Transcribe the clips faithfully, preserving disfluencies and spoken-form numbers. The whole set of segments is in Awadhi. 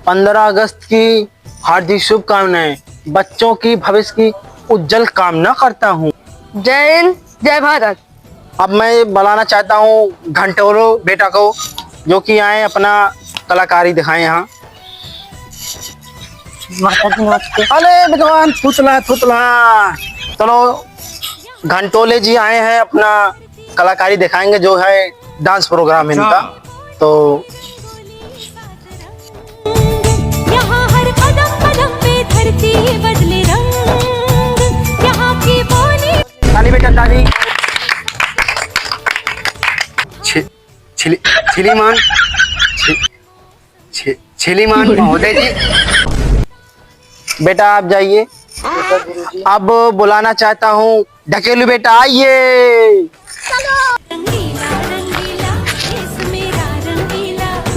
पन्द्रह अगस्त की हार्दिक शुभकामनाएं, बच्चों की भविष्य की उज्जवल कामना करता हूँ। जय हिंद, जय भारत। अब मैं बुलाना चाहता हूँ घंटोलो बेटा को, जो कि आए अपना कलाकारी दिखाएं यहाँ। माता जी नमस्ते। अरे भगवान, थुथला, थुथला। चलो, घंटोले जी आए हैं, अपना कलाकारी दिखाएंगे, जो है डांस प्रोग्राम इनका। अच्छा। तो यहाँ हर कदम कदम पे धरती बदले रंग, यहाँ की बोली। ताली बेटा, ताली। छे-, छिली-, छिलीमान, छे-, छे-, छिलीमान महोदय जी। बेटा, आप जाइए। अब बुलाना चाहता हूँ ढकेलू बेटा, आइए।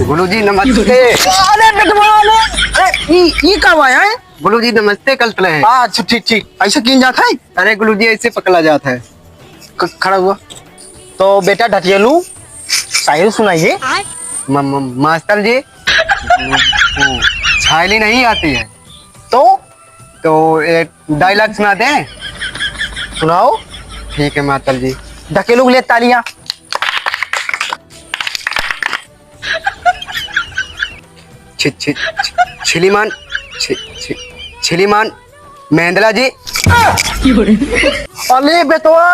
गुलू जी नमस्ते। अरे बेटवा, अरे, अरे, ई, ई का हुआ है? गुलू जी नमस्ते, कल तले है। हाँ, अच्छा, ठीक, ठीक। ऐसे किन जात है? अरे गुलू जी, ऐसे पकड़ा जात है। ख-, खड़ा हुआ। तो बेटा ढकेलू, शायरी सुनाइए। म-, म-, मास्टर जी, वो छायली नहीं आती है। तो? तो एक डायलॉग सुना दे। सुनाओ। ठीक है मास्टर जी। ढकेलू के लिए तालियां। छि-, छि-, छि-, छिलीमान, छि-, छि-, छिलीमान, मेंदला जी। अले बेटवा,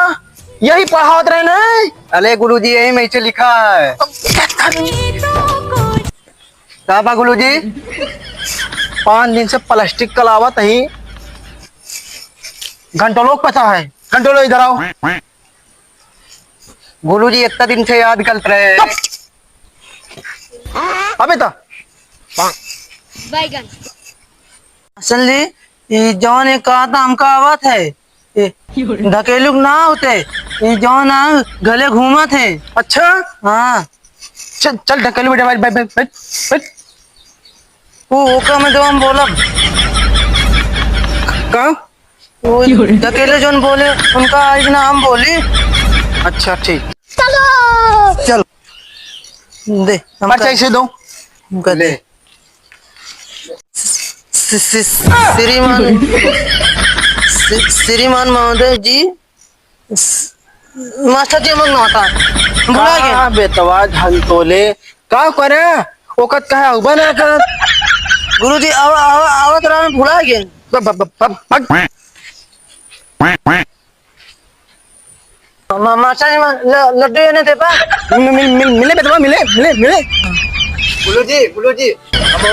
यही पढ़ावत रहे नहीं? अले गुरुजी, यही में से लिखा है। का बा गुरुजी? पाँच दिन से प्लास्टिक कलावत ही, घंटोलो के पता है। घंटोलो, इधर आओ। गुरुजी, इतना दिन से याद करत रहे। अबे तो। बैगन। असल जी, ये जौन एक कहा था, हमका आवत है। ये ढकेलुक ना होते, ये जौन आ गले घूमत है। अच्छा? हाँ। चल, चल ढकेलू बेटा, बैठ, बैठ, बैठ, बैठ, बैठ। वो ओका में जब हम बोलब। का? वो ढकेले जौन बोले, उनका आज ना हम बोली। अच्छा, ठीक। चलो। चल। दे, हमका पर्चा इसे दो। हमका दे। ले। श्री-, श्री-, श्रीमान, श्री-, श्रीमान महोदय जी, मास्टर जी, हम लोग नौता भुला गए। का बेटवा घंटोले, का करे? ओकत कहे अउबा ना करत। गुरुजी, आवा, आवा, आवत रहा, भुला गए। ब-, ब-, ब-, ब-, ब-, मा-, मास्टर जी, मा-, ल-, लड्डू ये नहीं दे पा? मिल-, मिल-, मिल-, मिले बेटवा, मिले, मिले, मिले। गुरुजी, गुरुजी, अब